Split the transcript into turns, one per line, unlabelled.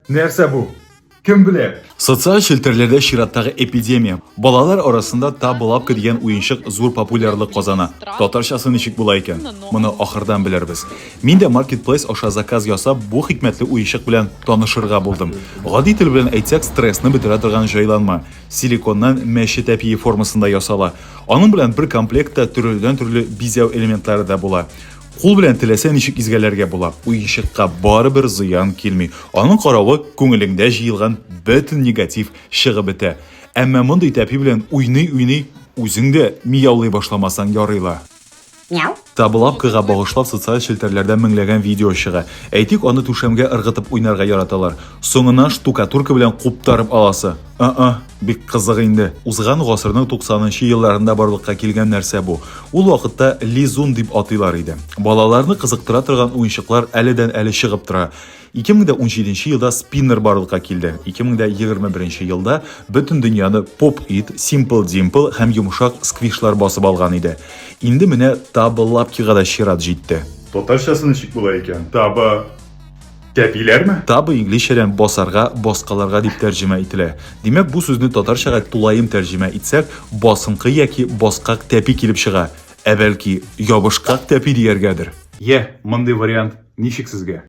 Нәрсә бу? Кем белә?
Социаль челтәрләрдә чираттагы эпидемия. Балалар арасында Табалапка дигән уенчык зур популярлык казана. Татарчасы ничек була икән? Моны ахырдан белербез. Мин дә маркетплейс аша заказ ясап, бу хикмәтле уенчык белән танышырга булдым. Гади тел белән әйтсәк, стрессны бетерә торган җайланма. Силиконнан мәче тәпие формасында ясала. Аның белән бер комплектта төрледән-төрле бизәү элементлары да була. Кул белән теләсә ничек изгәләргә була, уенчыкка барыбер зыян килми. Аның каравы, күңелеңдә җыелган бөтен негатив чыгып бетә. Әмма мондый тәпи белән уйный-уйный үзең дә мияулый башламасаң ярый ла.
Мяу.
Табалапкага багышлап социаль челтәрләрдә меңләгән видео чыга. Әйтик, аны түшәмгә ыргытып уйнарга яраталар. Соңыннан штукатурка белән куптарып аласы. Ы-ы, бик кызык инде. Узган гасырның 90 нчы елларында барлыкка килгән нәрсә бу. Ул вакытта лизун дип атыйлар иде. Балаларны кызыктыра торган уенчыклар әледән-әле чыгып тора. 2017 нче елда спиннер барлыкка килде. 2021 елда бөтен дөньяны Pop It, Simple Dimple һәм йомшак сквишлар басып алган иде. Инде менә Таба-лапкига да чират җитте.
Татарчасы ничек була икән? Таба тәпиләрме?
Таба инглизчәдән басарга, баскаларга дип тәрҗемә ителә. Димәк, бу сүзне татарчага тулаем тәрҗемә итсәк, басынкы яки баскак тәпи килеп чыга. Ә бәлки, ябышкак тәпи дияргәдер?
Йә, мондый вариант ничек сезгә?